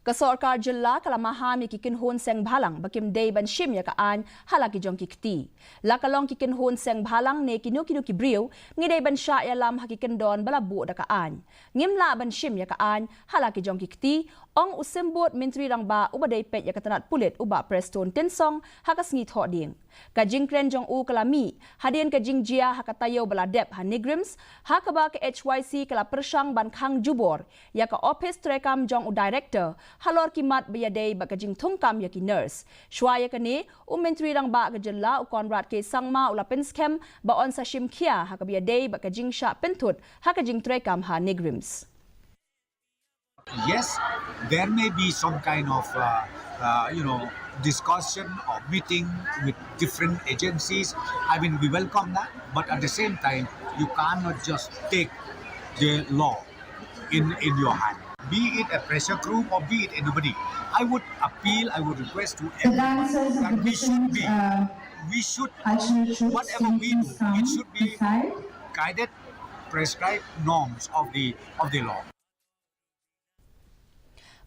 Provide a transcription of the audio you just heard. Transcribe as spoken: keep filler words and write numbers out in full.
Ka sorkar jylla ka la maham ïa ki kynhun seng bhalang ba kim dei ban shim ïa ka aiñ ha la ki jong ki kti. La ka long ki kynhun seng bhalang ne kino kino ki briew, ngi dei ban shah ïalam ha ki kyndon ba la buh da ka aiñ. Ngim lah ban shim ïa ka aiñ ha la ki jong ki kti, ong u symbud Myntri Rangbah uba dei peit ïa ka tnat pulit u Bah Prestone Tynsong ha ka sngi Thohdieng. Ka jingkren jong u ka la mih hadien ka jingjia ha ka taïew ba la dep ha NEIGRIHMS, ha kaba ka H Y C ka la pyrshang ban khang jubor ïa ka ophis treikam jong u director halor ki mat ba ïadei bad ka jingthungkam ïa ki nurse. Shuwa ïa kane, u Myntri Rangbah ka jylla u Conrad K Sangma u la pynskhem ba yn sa shim khia ha kaba ïadei bad ka jingshah pynthut ha ka jingtreikam ha NEIGRIHMS. Yes, there may be some kind of, uh, uh, you know, discussion or meeting with different agencies. I mean, we welcome that, but at the same time, you cannot just take the law in, in your hand. Be it a pressure group or be it anybody, I would appeal, I would request to everyone that we should be, we should, whatever we do, it should be guided, prescribed norms of the, of the law.